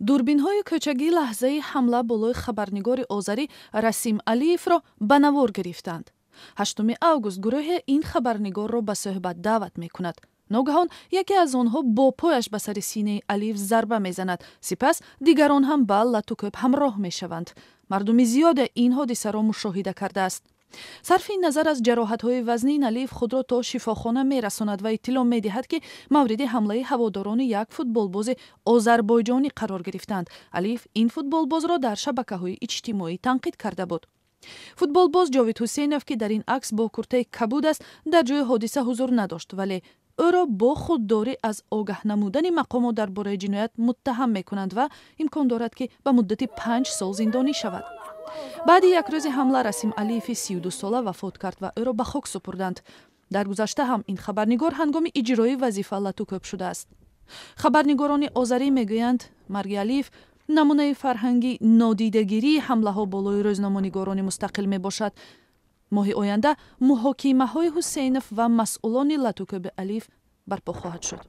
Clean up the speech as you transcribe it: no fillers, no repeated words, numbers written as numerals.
Дурбинҳои кӯчагӣ лаҳзаи ҳамла болои хабарнигори озарӣ Расим Алиевро ба навор гирифтанд. 8 август гурӯҳе ин хабарнигорро ба суҳбат даъват мекунад. Ногаҳон яке аз онҳо бо пояш ба сари синаи Алиев зарба мезанад. Сипас дигарон ҳам ба латукӯб ҳамроҳ мешаванд. Мардуми зиёде ин ҳодисаро мушоҳида кардааст. Сарфи назар аз ҷароҳатҳои вазнин, Алиев худро то шифохона мерасонад ва иттилоъ медиҳад, ки мавриди ҳамлаи ҳаводорони як футболбози озарбойҷонӣ қарор гирифтанд. Алиев ин футболбозро дар шабакаҳои иҷтимоӣ танқид карда буд. Футболбоз Ҷовид Ҳусейнов, ки дар ин акс бо куртаи кабуд аст, дар ҷои ҳодиса ҳузур надошт, вале ӯро бо худдорӣ аз огаҳ намудани мақомот дар бораи ҷиноят муттаҳам мекунанд ва имкон дорад, ки ба муддати 5 сол зиндонӣ шавад. Баъди як рӯзи ҳамла Расим Алиеви 32сола вафот кард ва ӯро ба хок супурданд. Дар гузашта ҳам ин хабарнигор ҳангоми иҷрои вазифа латукӯб шудааст. Хабарнигорони озарӣ мегӯянд, марги Алиев намунаи фарҳанги нодидагирии ҳамлаҳо болои рӯзноманигорони мустақил мебошад. Моҳи оянда муҳокимаҳои Ҳусейнов ва масъулони латукӯби Алиев барпо хоҳад шуд.